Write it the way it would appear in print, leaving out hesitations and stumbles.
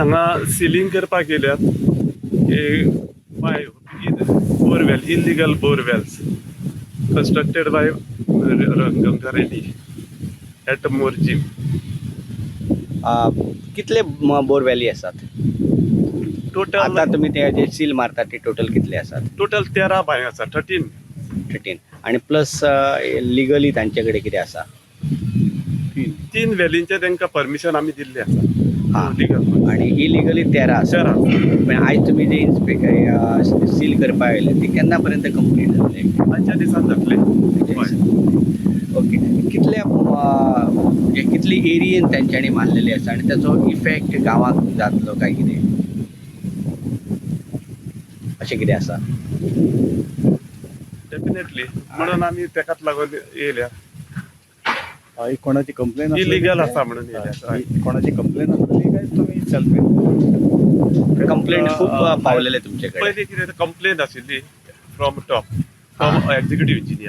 हांगा सिलींग करपाक येयल्यात by borewell, illegal borewells constructed by Ganga Reddy at Morjim. कितले बोरवेली आसात? टोटल आता तुम्ही ते जे सील मारतात ते टोटल कितले आसात? टोटल 13 बांय आसा, 13. 13. आणि प्लस लिगली तांचे कडेन कितें आसा? तीन वेलींचे तांकां परमिशन आमी दिल्लें आसा. लिगल. आणि इलिगली 13 आसा. 13. पण आयज तुमी जे इन्स्पेक्ट सील करपाक आयले ते केन्ना पर्यंत कंप्लीट जातले? आजच्या दिसान जातले, हय. ओके, कितले म्हणजे कितली एरियेन तेंच्यांनी मारलेली आसा आणि ताचो इफेक्ट गांवाक जातलो काय कितें, अशें कितें आसा? डेफिनेटली, म्हणून आमी तेकाच लागून येयल्या. हय, कोणाची कंप्लेन? इलिगल आसा म्हणून येयल्या, हय. कोणाची कंप्लेन आसली काय तुमी सेल्फ? कंप्लेंट खूप पावलेले तुमचे कडेन? पयलीं कितें कंप्लेन आशिल्ली from top, from executive engineer.